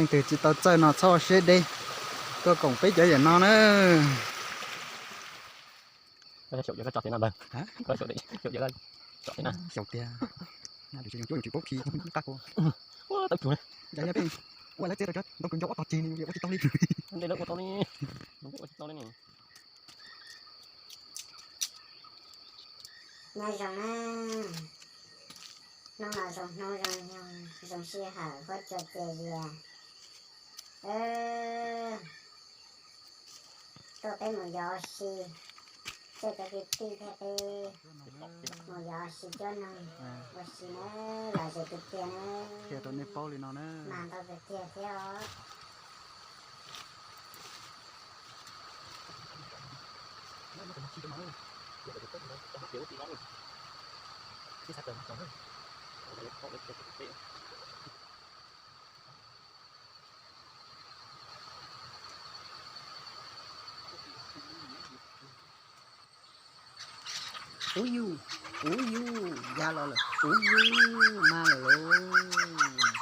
Leej twg tsis tau txawj no txhob ua siab deb, tuaj koom peb cov yawm no na. Xyaum tiag, tsis paub khi qab kua. Ua lawv txia rau cov ntoo kws ncau ob tog ceg ua tsis tau li. Nyob zoo na, hnub no zoo hnub zoo nyoog zoo sij hawm huab cua txias zias, tuaj peb mus yos ua si, coj cov kwv tij thiab peb mus yos ua si cuab noog ua si na, lom zem tiag tiag na. Qhia rau nej paub li no na. Mas ntau tiag tiag thiab os. Ub yus, ub yus, ya los lawm, ub yus, mag lawm lauj.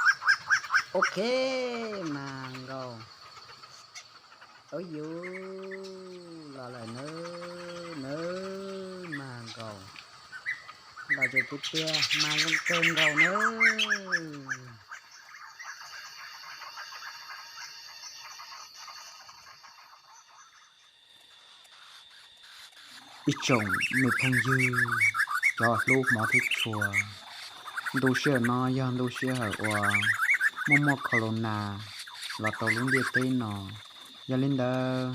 Ok, mag nkaus. Ub yus, los lawm nawb, nawb, mag nkaus. Lom zem tiag tiag, mag zoo kawg nkaus nawb. Ib tsoom me phooj ywg, cov hlub hmov thiab tshua, ntu sij hawm no yog ntu sij hawm uas muaj muaj corona los rau lub ntiaj teb no. Yog li ntawd,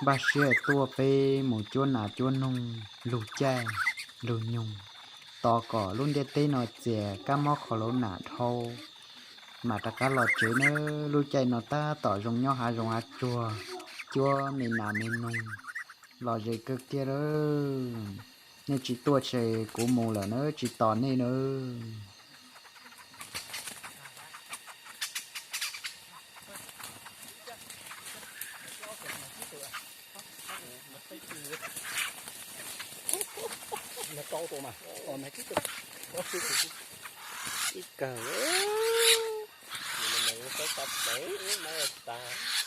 npaj siab tuaj peb mus cuab nas cuab noog lug caij lug nyoog, tos kom lub ntiaj teb no txias kab mob corona dhau, mam rov qab los tsev nawb. Lub caij no tab tom zoo nyob hav zoov hav tsuag, cuab me nas me noog, lom zem kawg kiag lawm. Nej tsis tuaj ces kuv mus lawm nawb, tsis tos nej nawb. Ib kawg, ib kawg, ib kawg, ib kawg.